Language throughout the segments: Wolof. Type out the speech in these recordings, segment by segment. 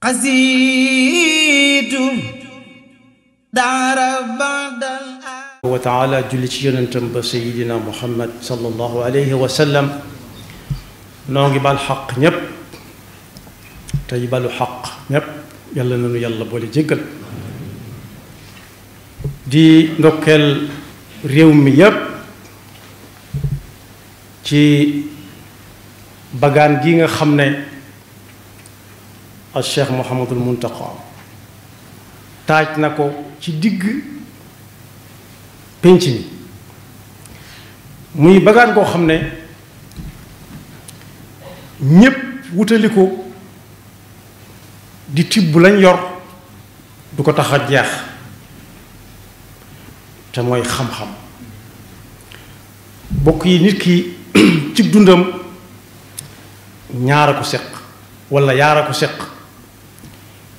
قصيد دار بدل وتعالى julli ci yonentam ba sayidina Muhammad sallallahu alayhi wa sallam noo ngi bal xaq ñépp tey balu xaq ñépp yàlla nanu yàlla boole jéggal di ndokkeel réew mi yépp ci bagaan gi nga xam ne al Cheikh Mouhamadul Muntaqa taaj na ko ci digg pénc mi muy bagaan koo xam ne ñépp wutali ko di tibb lañ yor du ko tax a jeex te mooy xam-xam bokk yi nit ki ci dundam ñaar a ko seq walla yaar a ko seq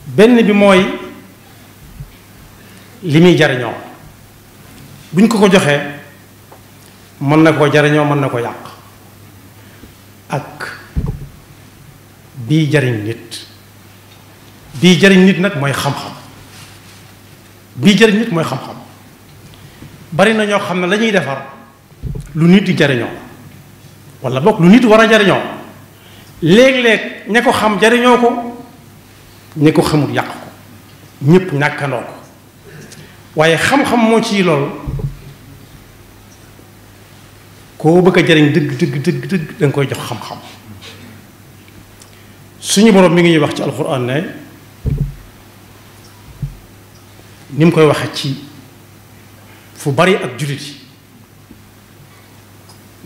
benn bi mooy li muy jariñoo buñ ko joxee mën na koo jariñoo mën na ko yàq ak bii jariñ nit nag mooy xam-xam bii jariñ nit mooy xam-xam bari na ñoo xam ne lañuy defar lu nit di jariñoo walla bokk lu nit war a jariñoo léeg-léeg ña ko xam jariñoo ko ña ko xamul yàq ko ñépp ñàkkandoo ko waaye xam-xam moo ci lool koo bëgg a jariñ dëgg danga koy jox xam-xam suñu boroom mi ngi ñuy wax ci alxuraan ne ni mu koy waxe ci fu bari ak jullit yi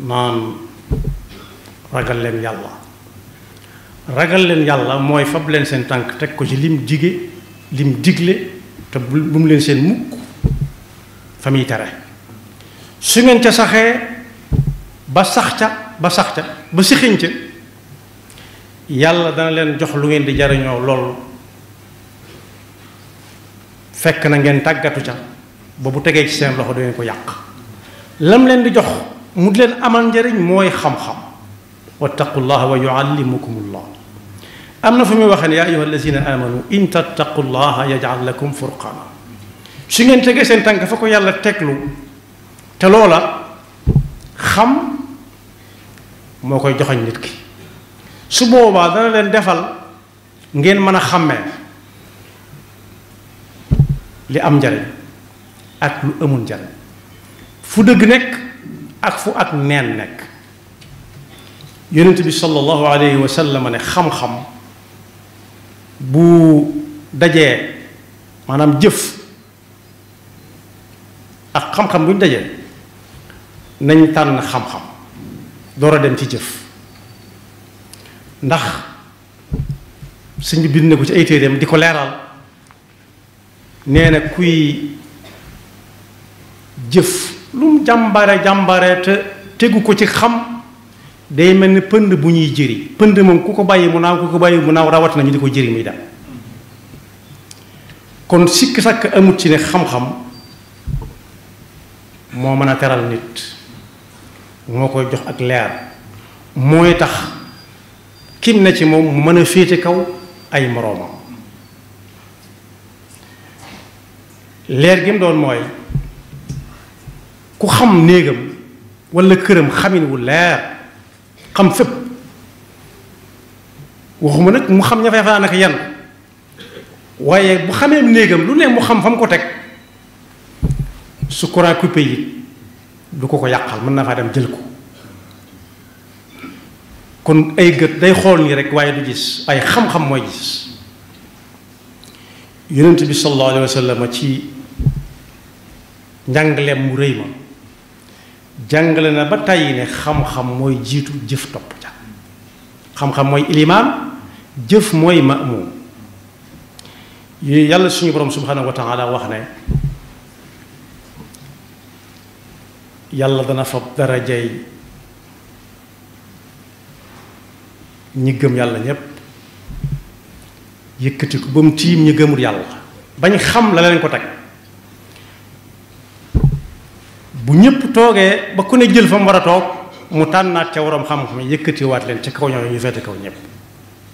naan ragal leen yàlla mooy fab leen seen tànk teg ko ci lim dige lim digle te bu mu leen seen mukk fa muy tere su ngeen ca saxee ba sax ca ba sixiñ ca yàlla dana leen jox lu ngeen di jariñoo lool fekk na ngeen tàggatu ca ba bu tegee ci seen loxo du ngeen ko yàq lam leen di jox mu di leen amal njariñ mooy xam-xam wattaqullaha wa yuallimukumullah am na fu muy waxee ne yaa ayyuha allazina amanu in tattaqullaha yaj'al lakum furqana su ngeen tegee seen tànk fa ko yàlla teglu te loola xam moo koy joxoñ nit ki su boobaa dana leen defal ngeen mën a xàmmee li am njariñ ak lu amul njariñ fu dëgg nekk ak fu ak neen nekk yonent bi sallallahu alayhi wa sallam ne xam-xam bu dajee maanaam jëf ak xam-xam bu ñu dajee nañ tànn xam-xam door a dem ci jëf ndax sëñ bi bind na ko ci ay téereem di ko leeral nee na kuy jëf lu mu jàmbare te tegu ko ci xam day mel ni pënd bu ñuy jëri pënd moom ku ko bàyyi mu naaw rawat na ñu di ko jëri muy dem kon sikk sàkk amut ci ne xam-xam moo mën a teral nit moo koy jox ak leer mooy tax kim na ci moom mu mën a féete kaw ay moroomam leer gi mu doon mooy ku xam néegam walla këram xamin wu leer xam fépp waxuma nag mu xam ña fay fanaan ak yan waaye bu xamee néegam lu ne mu xam fa mu ko teg su courant coupé yi du ko yàqal mën na faa dem jël ko kon ay gët day xool nii rek waaye du gis ay xam-xam mooy gis yonent bi sallallahu alayhi wa sallam ci njàngaleem mu rëy ma jàngale na ba tàyyi ne xam-xam mooy jiitu jëf topp ca xam-xam mooy ilimaan jëf mooy ma'muum yàlla suñu borom subhanahu wa taala wax ne yàlla dana fab darajay ñi gëm yàlla ñépp yëkkati ko ba mu tiim ñi gëmul yàlla bañ xam la leen ko teg bu ñépp toogee ba ku ne jël fa mu war a toog mu tànnaat ca waroom xam-xam yëkkatiwaat leen ca kaw ñooñu ñu fete kaw ñépp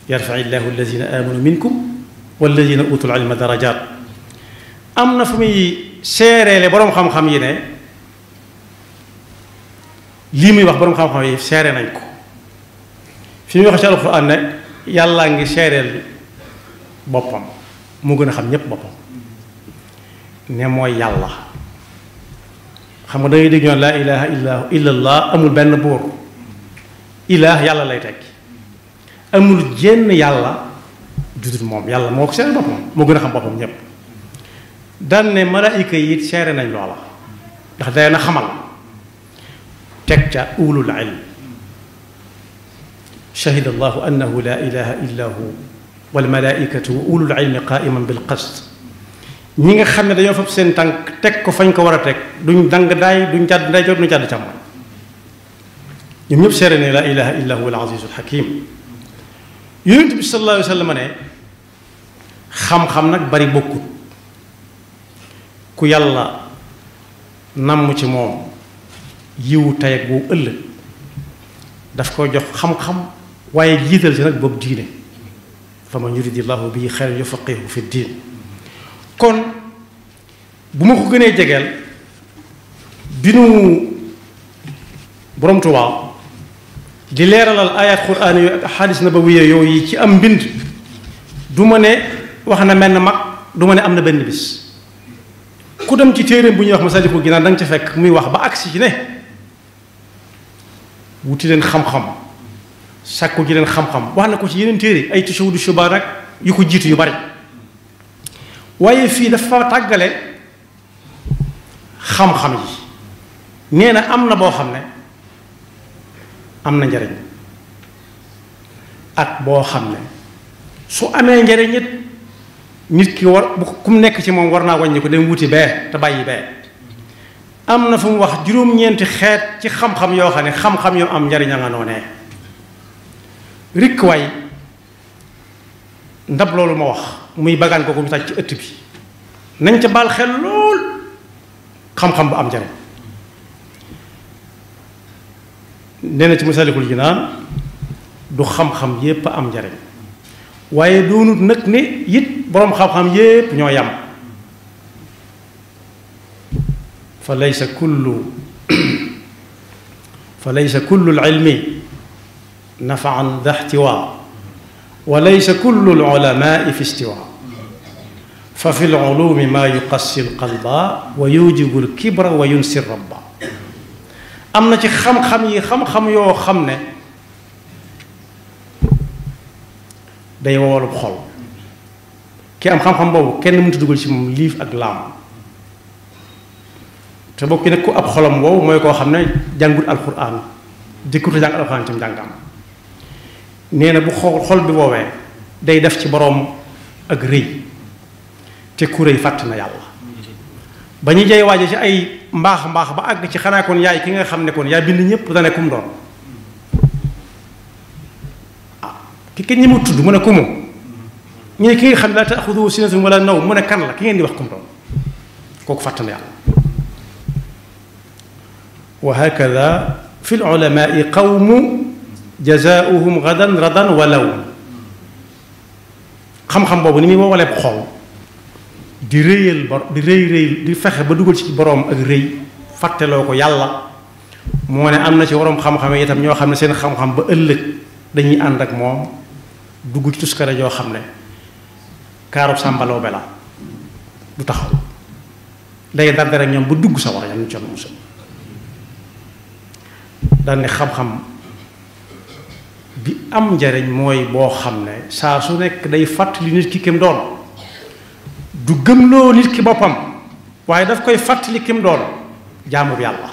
yarfa'i llaahu allazina amanu minkum walladina utul ilma darajat am na fu muy seereele boroom xam-xam yi ne lii muy wax boroom xam-xam yi seere nañ ko fi muy wax ci alxuraan ne yàllaa ngi seereel boppam moo gën a xam ñépp boppam ne mooy yàlla. xam nga da ngay dégg ñoon laa ilaha illa allah amul benn buur ilaah yàlla lay tekki amul jenn yàlla judut moom yàlla moo ko seere boppam moo gën a xam boppam ñépp daan ne malaayika yi it seere nañ loola ndax day na xamal teg ca ulul ilm shahida allahu annahu la ilaha illa hu wal malaikatu wa ulul ilmi qaiman bil qist ñi nga xam ne dañoo fab seen tànk teg ko fañ ko war a teg duñ dang daay duñ jàdd ndeyjoor duñ jàdd càmmoñ ñoom ñëpp seere ne la ilaha illa huwa al azizul hakim yonent bi sallallahu alayhi wa sallam ne xam-xam nag bari bokkut ku yàlla namm ci moom yiwu tey ak boobu ëllëg daf ko jox xam-xam waaye jiital ci nag boobu diine fa man yuridillahu bihi xayran yufaqihu fi diin kon bu ma ko gënee jegeel bi nu borom Tuubaa di leeralal ayat quraan yooyu ak xadis nabawiya yooyu ci am mbind du ma ne wax na mel na mag du ma ne am na benn bis ku dem ci téeréem bu ñuy wax Masaalikul Jinaan da nga ca fekk muy wax ba agsi ci ne wuti leen xam-xam sàkku ji leen xam-xam wax na ko ci yeneen téere ay Tashawudu Shubaan rek yu ko jiitu yu bari waaye fii dafa tàggale xam-xam yi nee na am na boo xam ne am na njariñ ak boo xam ne su amee njariñ it nit ki war bu ku mu nekk ci moom war naa wàññi ko dem wuti bee te bàyyi bee am na fu mu wax juróom-ñeenti xeet ci xam-xam yoo xam ne xam-xam yoo am njariñ a nga noonee rikk waay ndab loolu ma wax muy bagaan ko mu tàj ci ëtt bi nañ ca baal xel lool xam-xam bu am njariñ nee na ci Masaalikul Jinaan du xam-xam yépp am njariñ waaye doonut nag ne it boroom xam-xam yépp ñoo yam fa laysa kullu al-ilmi nafaan da ihtiwaa wa laysa kullu al-ulamaai fi istiwaa fa fi al-ulumi maa yuqassi al-qalba wa yujibu al-kibra wa yunsi rabba am na ci xam-xam yi xam-xam yoo xam ne day wowalub xol ki am xam-xam boobu kenn mënut a dugal ci moom liif ak laam te bokki nag ku ab xolam wow mooy koo xam ne jàngut alxuraan jëkkut a jàng alxuraan ci njàngam nee na bu xol bi woowee day def ci boroom ak rëy te ku rëy fàtt na yàlla ba ñu jay waaje ci ay mbaax ba àgg ci xanaa kon yaay ki nga xam ne kon yaa bind ñëpp dane kum doon ki kenn ñi mu tudd mu ne ku mu ñu ne ki nga xam ne laa taaxuduhu sinatun wala nawm mu ne kan la ki ngeen di wax kum doon kooku fàtt na yàlla wa hakada fi l-ulamaai qawmu jazaauhum gadan radan walaw xam-xam boobu ni muy wowaleeb xol di rëyal di rëy di fexe ba dugal ci boroom ak rëy fàtteloo ko yàlla moo ne am na ci waroom xam-xam itam ñoo xam ne seen xam-xam ba ëllëg dañuy ànd ak moom dugg ci tuskare joo xam ne kaarub sàmbaloo be la du taxaw day darde rek ñoom bu dugg sa war yam con musa daan ne xam-xam bi am njariñ mooy boo xam ne saa su nekk day fàttali nit ki kim doon du gëmloo nit ki boppam waaye daf koy fàttali kim doon jaamub yàlla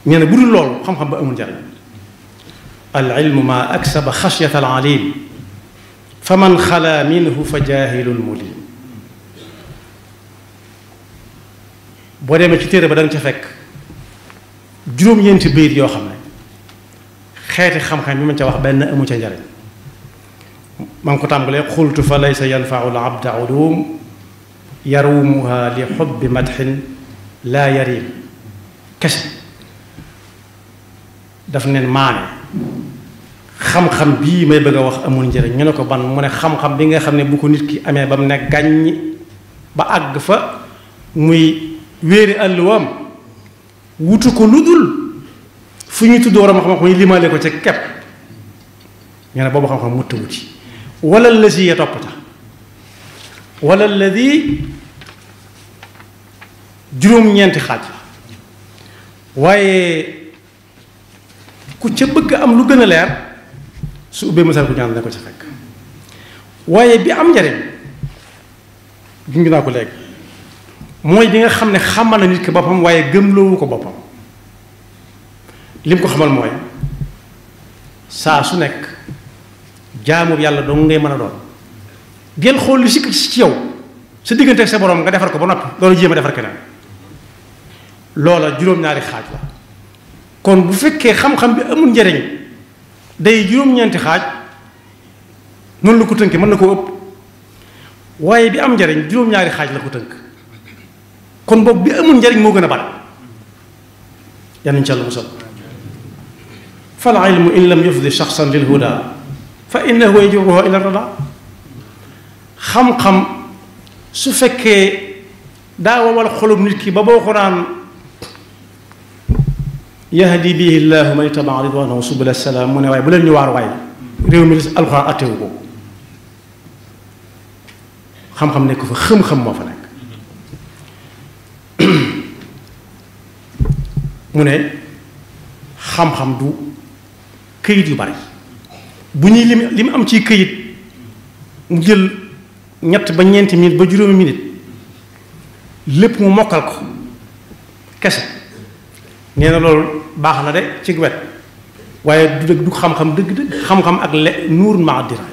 nee na bu dul loolu xam-xam ba amul njariñ al ilmu ma aksaba xashyata al alim fa man xala minhu fa jaahilun mulim boo demee ci téere ba da nga ca fekk juróom-ñeenti bayit yoo xam ne xeeti xam-xam bi ma ca wax benn amu ca njariñ maa ngi ko tàmbalee xultu fa laysa yanfau al abda ulum yarumuha li xubbi madxin laa yarim kese daf neen maane xam-xam bii may bëgg a wax amul njëriñ ñu ne ko ban mu ne xam-xam bi nga xam ne bu ko nit ki amee ba mu ne gàññi ba àgg fa muy wéeri àlluwaam wutu ko lu dul fu ñuy tudd waram xam-xam yi limaale ko ca kepp ñu ne boobu xam-xam mutta wuti wala lasi ya topp ca wala ladi juróom-ñeenti xaaj la waaye ku ca bëgg am lu gën a leer su ubbee masal ku ñaan ne ko ca fekk waaye bi am njariñ junj naa ko léegi mooy bi nga xam ne xamal na nit ki boppam waaye gëmloowu ko boppam lim ko xamal mooy saa su nekk jaamu yàlla dong ngay mën a doon gel xool lu sikk ci yow sa diggante ak sa borom nga defar ko ba noppi loolu jéem a defar keneen loola juróom-ñaari xaaj la kon bu fekkee xam-xam bi amul njariñ day juróom-ñeenti xaaj noonu la ko tënkee mën na koo ëpp waaye bi am njariñ juróom-ñaari xaaj la ko tënk kon boobu bi amul njariñ moo gën a bari yal nañu ci Yàlla musal fal ilmu in lam yufdi shaxsan lil huda fa innahu yajuruhu ila rada xam-xam su fekkee daa wawal xolub nit ki ba boo ko naan yahdi bihi llahu man ittaba'a ridwanahu subula salaam mu ne waaye bu leen ñu waar waay réew mi alxuraan attewu ko xam-xam nekk fa xam-xam moo fa nekk mu ne xam-xam du këyit yu bari bu ñuy li mu am ci këyit mu jël ñett ba ñeenti minute ba juróomi minute lépp mu mokkal ko kese nee na loolu baax na de ci wet waaye du dëgg du xam-xam dëgg-dëgg xam-xam ak nuur maa diraaya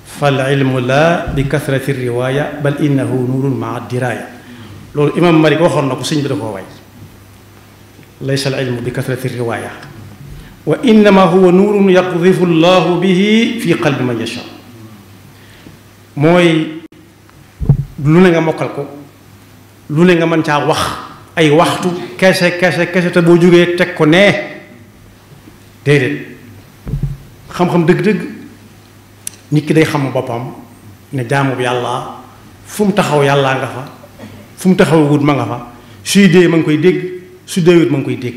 fal ilmu la bi kasrati riwaaya bal innahu nuurun maa diraaya loolu imam Malik waxoon na ko sëñ bi da koo way laysa al ilmu bi kasrati riwaaya wa innama huwa nuurun yaqdifu llahu bihi fi qalbi man yasha mooy lu ne nga mokkal ko lu ne nga mën caa wax ay waxtu kese te boo jógee teg ko nee déedéet xam-xam dëgg-dëgg nit ki day xam boppam ne jaamu bi yàlla fu mu taxaw yàllaa nga fa fu mu taxaw wut ma nga fa suy dee ma ngi koy dégg su deewut ma ngi koy dégg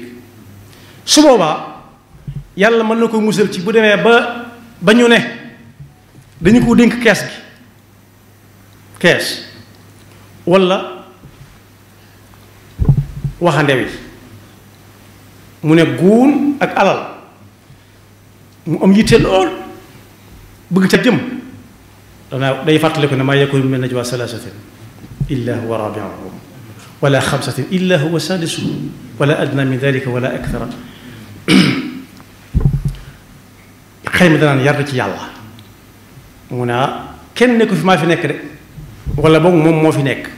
su boobaa yàlla mën na ko musal ci bu demee ba ñu ne dañu ko dénk kees walla waxande wi mu ne guun ak alal mu am yitte lool bëgg ca jëm danaa day fàttali ko ne maa yakunu min najwa salaasatin illa huwa rabi'uhum wala xamsatin illa huwa saadisuhum wala adna min dalika wala akthara xëy mi danaan yar ci yàlla mu ne kenn nekku fi maa fi nekk de wala boog moom moo fi nekk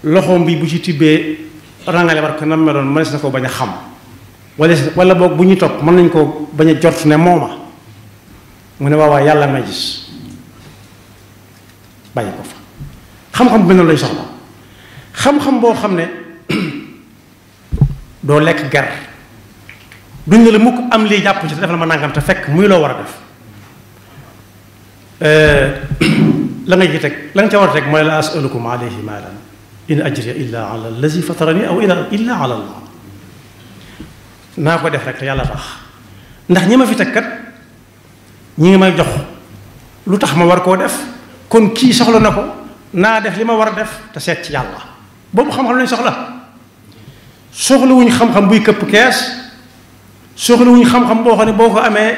loxoom bi bu ci tibbee rangale war ko nam meloon mënees na ko bañ a xam wala boog bu ñu topp mën nañ ko bañ a jort ne mooma mu ne waawaa yàlla may gis bàyyi ko fa xam-xam bi noonu lay soxla xam-xam boo xam ne doo lekk ger duñ ne la mukk am lii jàpp ci te def na ma nangam te fekk muy loo war a def la nga ci teg la nga ca war a teg mooy la asalukum alayhi maalan in ajriya illa ala allazi fatarani aw illa ala allah naa ko def rek te yàlla tax ndax ñi ma fi teg kat ñi ngi may jox lu tax ma war koo def kon kii soxla na ko naa def li ma war a def te seet ci yàlla boobu xam-xam lañ soxlawuñ xam-xam buy këpp kees soxlawuñ xam-xam boo xam ne boo ko amee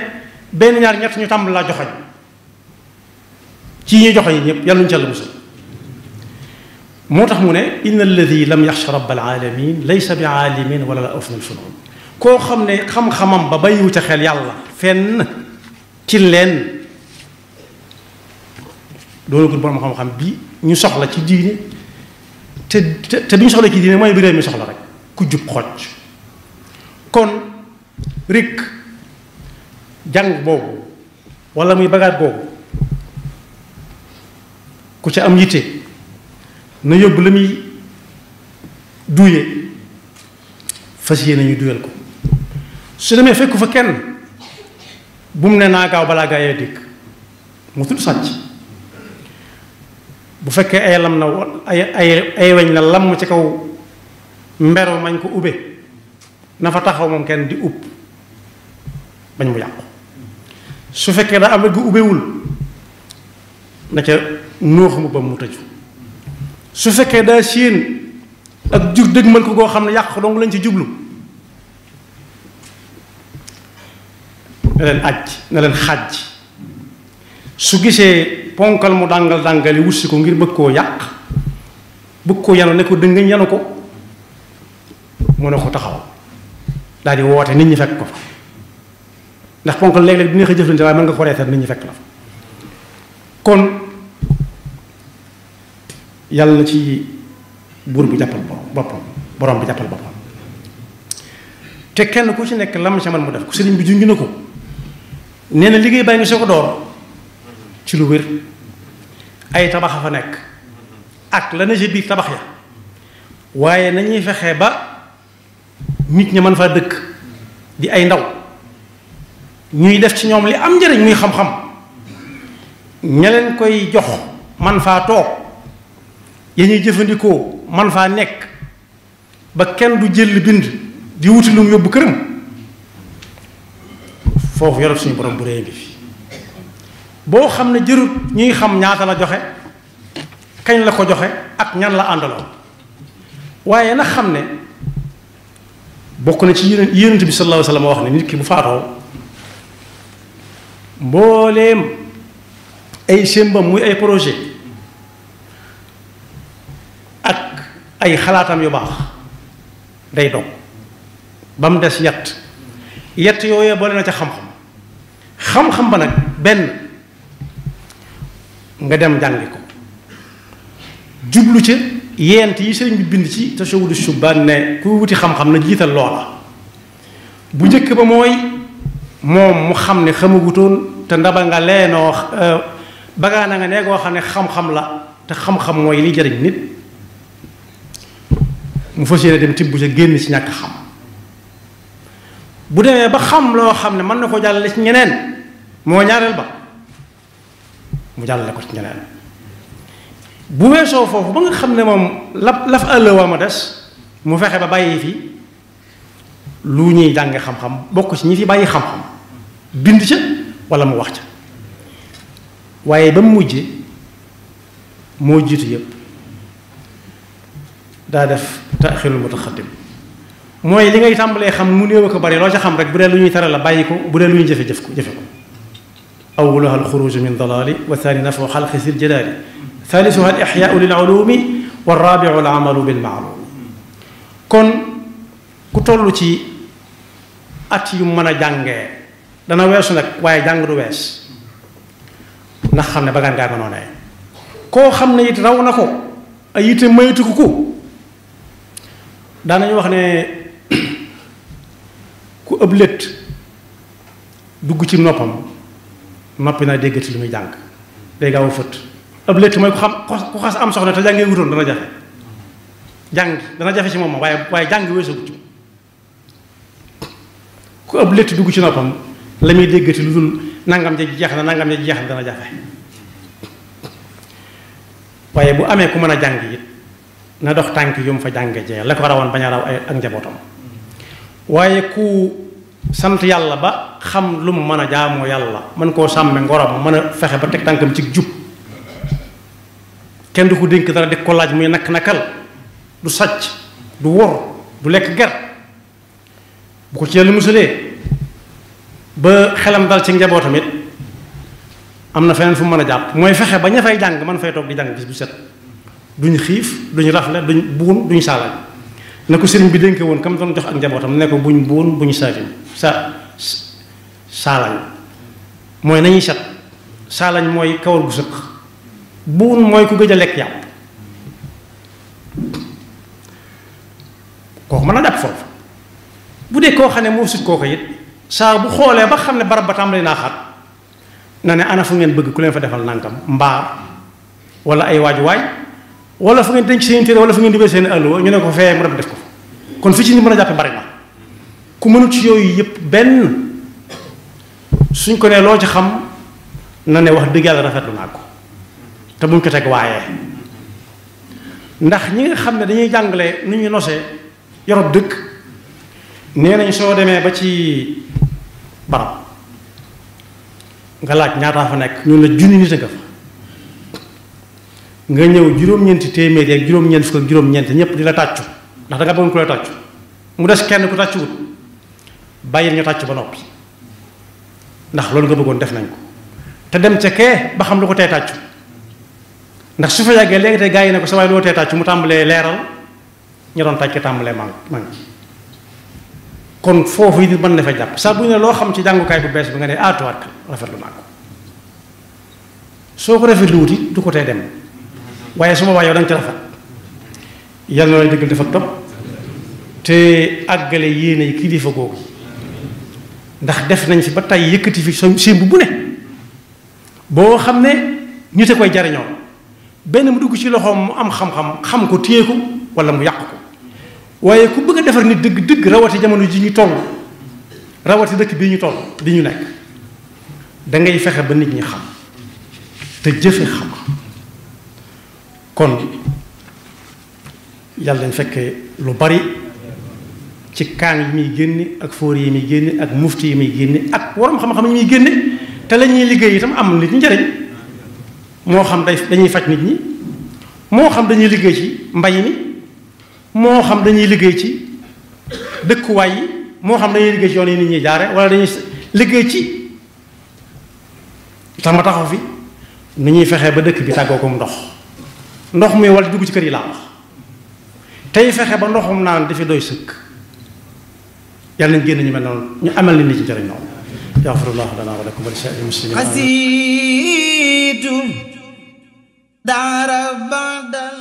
benn ñaar ñett ñu tàmbali laa joxoñ ci ñuy joxoñ yi ñëpp yàlla ñu ci Yàlla musal moo tax mu ne inna alladi lam yaxsha rabbal alamin laysa bi aalimin wala la afnal funun koo xam ne xam-xamam ba bàyyiwu ca xel yàlla fenn ci leen doonagul borom xam-xam bi ñu soxla ci diine te bi ñu soxla ci diine mooy bi réew mi soxla rek ku jub xocc kon rek jàng boobu wala muy bagaat boobu ku ca am yitte na yóbbu la muy duye fas yéene ñu duyal ko su demee fekku fa kenn bu mu ne naa gaaw balaa gaa yee dikk mu tudd sàcc. bu fekkee ay lam na ay weñ la lam ci kaw mbero mañ ko ube na fa taxaw moom kenn di ub bañ mu yàqu. su fekkee daa am gu ubewul na ca nóox mu ba mu tëju. su fekkee daa séen ak jur dëgmal ko goo xam ne yàq dong lañ ci jublu na leen aj na leen xàjj. su gisee ponkal mu dàngali wutsi ko ngir bëgg koo yàq bëgg koo yanu ne ko dëngañ yanu ko mu ne ko taxaw daal di woote nit ñi fekk ko fa ndax ponkal léeg-léeg dina ko jëflante waaye mën nga ko reetal nit ñi fekk la fa. kon yàlla na ci buur bi jàppal boppam borom bi jàppal boppam te kenn ku ci nekk lam ca man mu def ko. sëriñ bi junj na ko nee na liggéey bàyyi nga soo ko door ci lu wér ay tabax a fa nekk ak la na ci biir tabax ya waaye nañuy fexe ba nit ñi mën faa dëkk di ay ndaw ñuy def ci ñoom li am njëriñ muy xam-xam ña leen koy jox man faa toog ya ñuy jëfandikoo man faa nekk ba kenn du jël bind di wuti lu mu yóbbu këram foofu yorob suñu borom bu réy bi fi boo xam ne jërut ñuy xam ñaata la joxe kañ la ko joxe ak ñan la àndaloon waaye nag xam ne bokk na ci yonent bi sallallahu alayhi wa sallam wax ne nit ki bu faatoo mbooleem ay sémbam muy ay projet ak ay xalaatam yu baax day dog ba mu des yett yooyee boole na ca xam-xam ba nag benn nga dem jàngi ko jublu ca yent yi sëriñ bi bind ci tasawudu shubaan ne ku wuti xam-xam na jiital loola bu njëkk ba mooy moom mu xam ne xamagutoon te ndaba nga leenoo bagaana nga nee koo xam ne xam-xam la te xam-xam mooy li jëriñ nit mu fas yéene dem tibb ca génn ci ñàkk xam bu demee ba xam loo xam ne mën na ko jàllale ci ñeneen moo ñaareel ba mu jàllale ko ci ñeneen bu weesoo foofu ba nga xam ne moom laf àllëwaa ma des mu fexe ba bàyyi fi lu ñuy jànge xam-xam bokk ci ñi fi bàyyi xam-xam bind ca wala mu wax ca waaye ba mu mujje moo jiitu yépp daa def taaxirul mutaxaddim mooy li ngay tàmbalee xam mu néew a ko bari loo ca xam rek bu dee lu ñuy tere la bàyyi ko bu dee lu ñuy jëfe ko awwaluha alxuruju min dalaali wa thani nafu xalqi sil jalaali thaalisuha al ixyaau lil ulumi wa raabiu al amalu bil maalum kon ku toll ci at yu mën a jàngee dana weesu nag waaye jàng du wees ndax xam ne bagaan ngaa ko noonee koo xam ne it raw na ko ay yitte maytu ko daanañu wax ne ku ëpp létt dugg ci noppam noppi naa déggati li muy jàng day gaaw a fët ëpp létt mooy ku xas am soxna te jàngee wutoon dana jafe jàng dana jafe ci moom waaye jàng weesu gut ku ëpp létt dugg ci noppam la muy déggati lu dul nangam ja jeex na nangam ja jeex na dana jafe waaye bu amee ku mën a jàng it na dox tànk yu mu fa jànge jee la ko rawoon bañ a raw ak njabootam waaye ku sant yàlla ba xam lu mu mën a jaamoo yàlla mën koo sàmme ngorom mën a fexe ba teg tànkam ci jub kenn du ko dénk dara di ko laaj muy nakal du sàcc du wor du lekk ger bu ko ci yàlla musalee ba xelam dal ci njabootam it am na feneen fu mu mën a jàpp mooy fexe ba ña fay jàng man fay toog di jàng bis bu set duñ xiif duñ rafle duñ buun duñ saalañ na ko sëriñ bi dénke woon kam doon jox ak njabootam ne ko buñ buun buñ saalañ mooy nañuy set saalañ mooy kawar gu sëq buun mooy ku gëj a lekk yàpp kooku mën a jàpp foofu bu dee koo xam ne moo sut kooku it saa bu xoolee ba xam ne barab ba tàmbali naa xaat na ne ana fu ngeen bëgg ku leen fa defal nangam mbaar wala ay waajuwaay wala fu ngeen denc seen téere wala fu ngeen dibee seen alluwa ñu ne ko fee mu def ko fa kon fi ci ni mën a jàppe bari na ku mënut ci yooyu yëpp benn suñ ko nee loo ci xam na ne wax dëgg yàlla rafetlu naa ko te buñ ko teg waaye ndax ñi nga xam ne dañuy jàngale nu ñuy nosee yorob dëkk nee nañ soo demee ba ci barab nga laaj ñaataa fa nekk ñun la junni nit a nga fa nga ñëw juróom-ñeenti téeméer ak juróom-ñeent fukk ak juróom-ñeent ñëpp di la tàccu ndax da nga bëggoon ku la tàccu mu des kenn ku tàccuwut bàyyil ñu tàccu ba noppi ndax loolu nga bëggoon def nañ ko te dem ca kee ba xam lu ko tee tàccu ndax su fa yàggee léegi tey gaa yi ne ko sa waay loo tee tàccu mu tàmbalee leeral ñu doon tàcc tàmbalee man kon foofu yi mën na fa jàpp saa bu ñu ne loo xam ci jàngukaay bu bees bi nga ne tuwaat rafetlu naa ko soo ko rafetlu wuti du ko tee dem waaye su ma waa yow danga ci rafet yàlla na lay dëggal dafa topp te àggale yéene yi kilifa googu ndax def nañ fi ba tey yëkkati fi simb bu ne boo xam ne ñu te koy jariñoo benn mu dugg ci loxoom mu am xam-xam xam ko téye ko wala mu yàq ko waaye ku bëgg a defar nit dëgg rawati jamono ji ñu toll rawati dëkk bii ñu toll di ñu nekk da ngay fexe ba nit ñi xam te jëfe xam kon yàlla dañ fekkee lu bari ci kaan yi muy génne ak fóor yi muy génne ak mufti yi muy génne ak waroom xam-xam yi muy génne te la ñuy liggéey itam am nit ñi njëriñ moo xam dañuy faj nit ñi moo xam dañuy liggéey ci mbay mi moo xam dañuy liggéey ci dëkkuwaay yi moo xam dañuy liggéey ci yoon yi nit ñi jaare wala dañuy liggéey ci tax ma taxaw fi nu ñuy fexee ba dëkk bi tàggoo ko ndox muy wal dugg ci kër yi laa wax tey fexe ba ndoxum naan dafi doy sëkk yàlla nañ génn ñu mel noonu ñu amal nit ñi ci njëriñ noonu yaxfirullahu lana wa lakum wa li saa'iril muslimin xasiitu daara badal